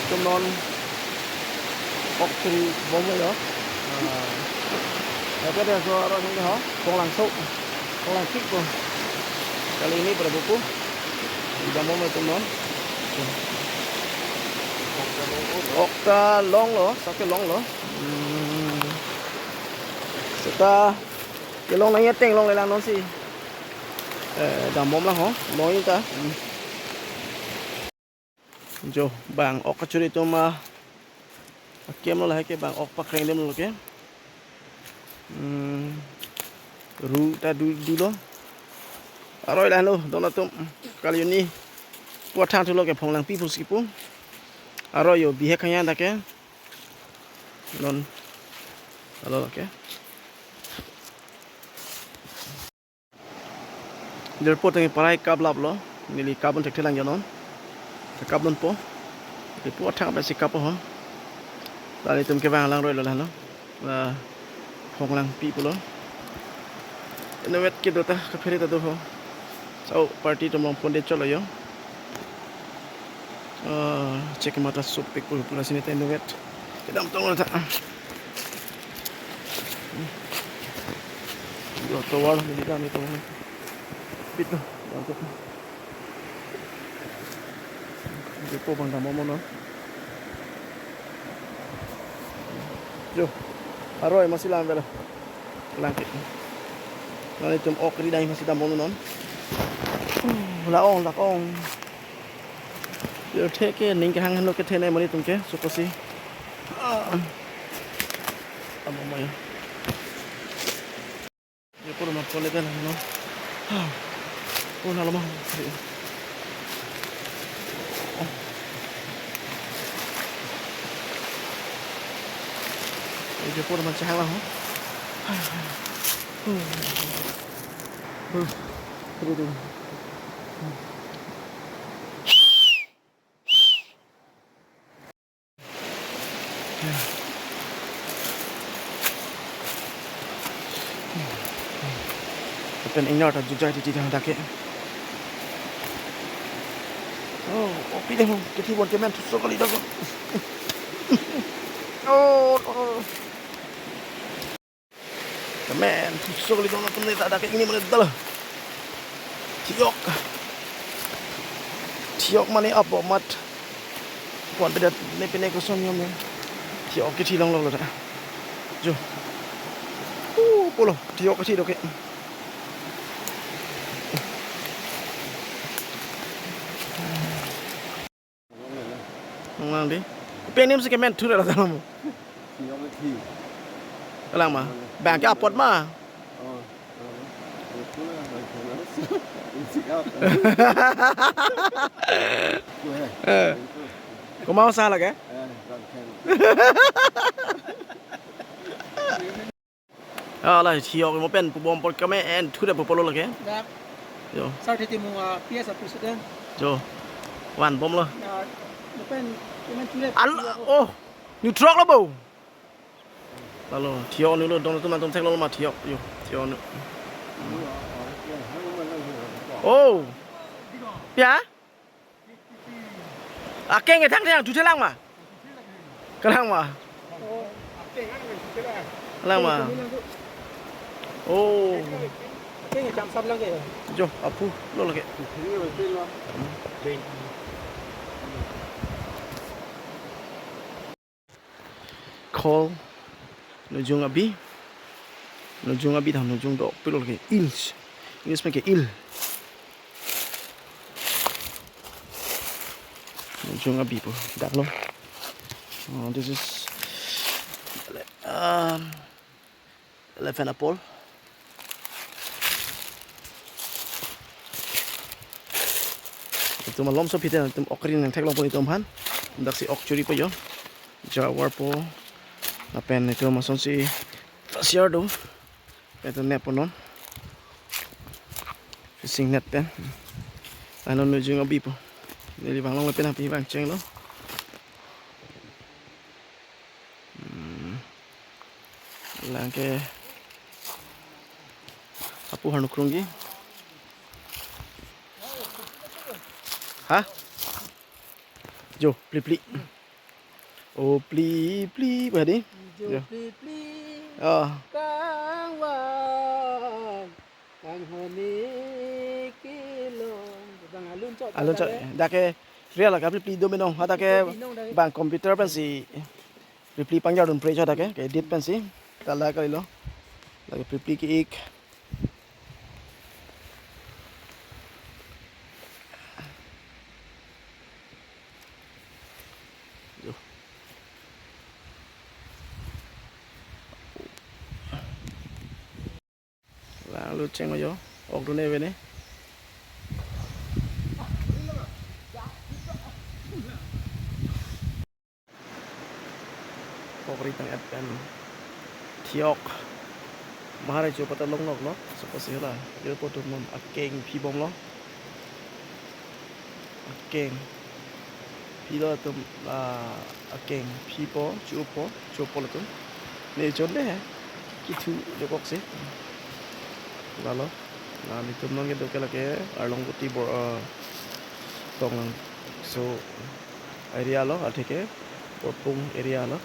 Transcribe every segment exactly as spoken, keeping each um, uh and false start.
Tum non ok churi bom lo yo. Ah. Ake de so aro nang ho, Ponglang so. Ponglang sik ko. Kali ini pada buku. Dam bom lo tum non. Ok ta long lo, sake long lo. Hmm. Seta kelong nangji ateng longlelang non si. Eh, dam bom lang ho, long ta. Hmm. Jo, bang ok kachuri atum, ah, akem lo lahai ke bang ok pakreng dem lo ke. Hmm, ru ta du, du lo. Aroi lahai lo, don atum, kali ini. Puat thang thu lo ke Phonglangpi pusi pu. Aroi yo, bihek khanya ta ke. Non. Alo lo ke. Airport tang parai kap lap lo, neli kap un thekthelang jonon. Kap non po. Airport thang pensi kap ho. Lali tum kevang lang roi lo lano. La Phonglangpi pulo. Inutvet kedo ta kaphere ta do ho. Sau party tum long ponde cholo yo. Ah, check mata sopik pulo pulo sini ta inutvet. Kedam tong ta. Yo, tovar ni dam itu. Bitu. Itu po bang dam bom non. Jo. Aroi masi lang bela. Langkit. Non itum ok ri dai masi dam bom non. La-ong, la-ong. Yo, theke ning kehang heno kethe ne mani tum ke, sukosi. Ah. Amo mayo. Yo, puro ma pole kan, no? Ah. Oh, nalo ma. Yo, puro ma chahang la ho. Ah. Oh. Oh. Puro dun. Pen ingnar ta jujai titi dang dake. Oh, oh, pide mo, kethi bon kemen thuso kali dako. Oh, oh. Kemen thuso kali dong atum ne ta dak ini mane dal. Thiok. Thiok mane apo mat. Pon pedat ne pene koson yom ne. Thiok kethi long lo lo ta. Jo. Uh, pulo. Thiok kethi doke. Nang di. Penem si kemen thura la dalam. Kalang ma. Bang ke apot ma. Eh. Kumau sa lagi? Ala thiok mo pen pu bom por kame en thu de popolo lake. Dak. Yo. Sar thiti mo, ah, P S a president. Jo. Van bom lo. Ah, mo pen, mo pen thu de. Al, oh. New truck lo bo. Lalo thiok nu lo dong tu man tum thek lo ma thiok. Yo, thiok nu. Oh. Pia? Akeng ke thang thang thu thelang ma. Kalang ma. Lang ma. Oh. Jo, aphu lo lake. Khol, nujung abi, nujung abi dam, nujung do pilo ke eel. English pen ke eel. Nujung abi po dak lo. Oh, this is, um, elephant apple. Itum malom so pite itum ok ri nang theklong pon itum aphan. Dak si ok churi po jo. Jawar po. Lapen itum ason si siar do. Itum nep po non. Fishing net pen. Ano nujung abi po. Neli bang long lapen api bang cheng lo. Hmm. Lang ke apu hanu krungji. Ha? Jo, pli pli. O pli pli, badi. Jo. Yo. Pli pli. Oh. Kangvai kanghoni kelong. Bang alun chot. Alun chot. Dak ke real ka pli pli do menong. Hadak ke pli pli nong dak ke. Bang computer pensi pli pli pangjardun pre chot dak ke. Ke edit pensi. Tala kalilo. Lake pli pli ke-ik. Yo. Lang lo cheng yo. Ok dun ave ne. Pokri tang et pen thiok. Mahar ajo pata longlok lo. Suppose hala. Yo po tum non akeng phi bomlo. Akeng. Phi lo tum, ah, akeng. Phi po, chu po, chu po lo tum. Ne chon de hai. Kithu jokok si. Lalo. Nelitum non kedo ke lake Arlong Kuti bor, ah, tong so area lo, atheke Porpung area lo.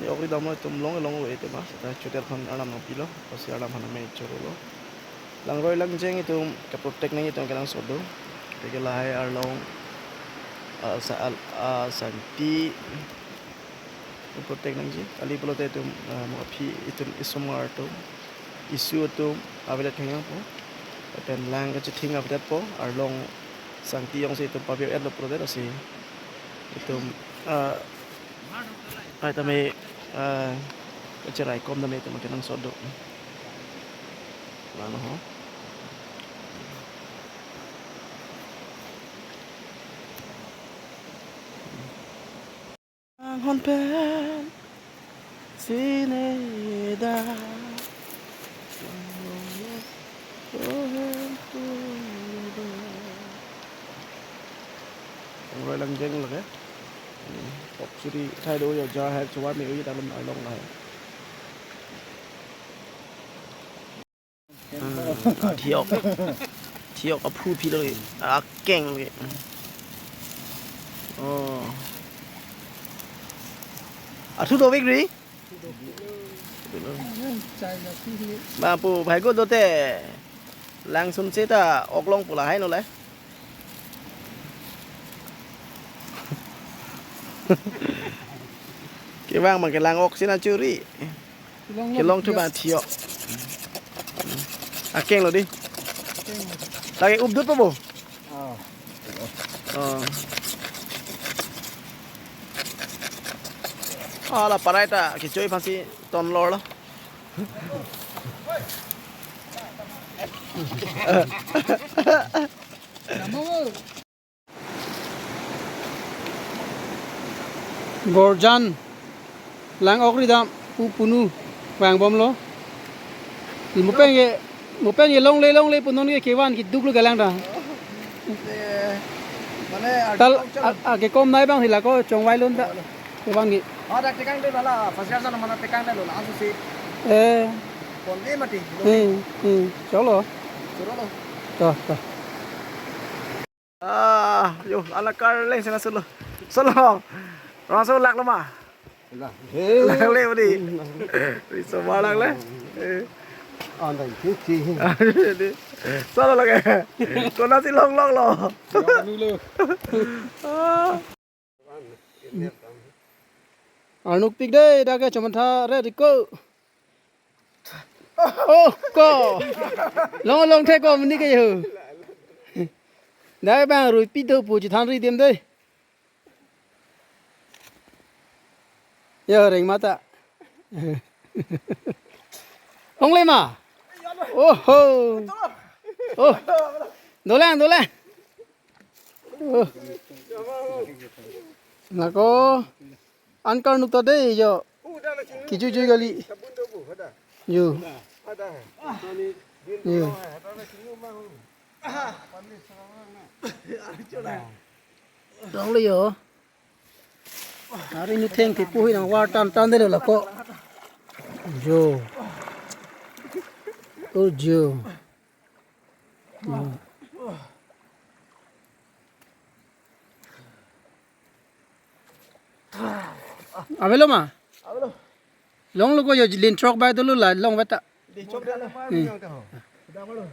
Ne ok ridam lo, itum long long ave itum ah. Ta chuter phan arnam nangpilo, pasi arnam phan me choro lo. Langroi langjeng itum ke-protect nang itum kenangsot do. Teke lahai arlong, ah, sa-, al-, ah, sangti ke-protect nangji. Kali pulote itum, ah, mo aphi itum isomar atum, isu atum avedet khangyang po. Lapen lang kachething avedet po, arlong sangti jongsi itum pabir-et lo pulote lasi itum, ah, ai tame, ah, kacherai kom tame itum kenangsot do. Mano ho. Anghon pen sineda. Roi langjeng lake. Hmm, ok suri thai do yo, ja hai chuwa me ui dalom arlong lahai. Hmm, ah, thiok. Thiok aphu phi lo, akeng lo. Oh. Athu dovik ri? Ba pu bhai go dote. Langsun seta ok long pu lahai no le. Kevang ma kelang ok sina churi. Kelong kelong thu thiok. Ba thiok. Akeng lo di. Akeng lo. Lake updut po bo. Oh. Oh. Ala parai ta kechoi phansi ton lor lo. Gorjan lang ok ridam pu punu vang bomlo. Mo pen ke, mo pen ke longle longle pu non ke kevan keduk lo kelang ta. Eh, mane tal agriculture a, a, kekom nai bang hila ko chongvai lun ta. Kevan ke. Ah, dak tekang de bala, first year sana mana tekang de lo, langsung si. Eh. Pon de mati. Hmm, hmm. Cholo. Cholo lo. To, to. Ah, yo, ala kar leng sena solo. Solo. Rong so lak lo ma. Lak. Lak le bodi. Ri so ba lak le. Eh. Andan chichi. Solo lake. Kona si long long lo. Anu lo. Ah. Arnuk pik dei, dak ke chomantha re diko. Oh, ko. Long long the ko mini ke yo. Dai bang rui pi do pu chithan ri dem dei. Yo reng mata. Hong le ma. Oh ho. Oh. Dolang dolang. Oh. Lako. An karnuk ta dei yo. Kijui jui kali. Yo. Yo. Dong le yo. Hari ni theng ti puhi nang war tan tan de lako. Yo. Oh yo. Yo. Avelo ma? Avelo. Longlo ko, yo lin throk bai dolo la, long veta. Di chok dia la. Hmm. Yang ta ho. Damlo.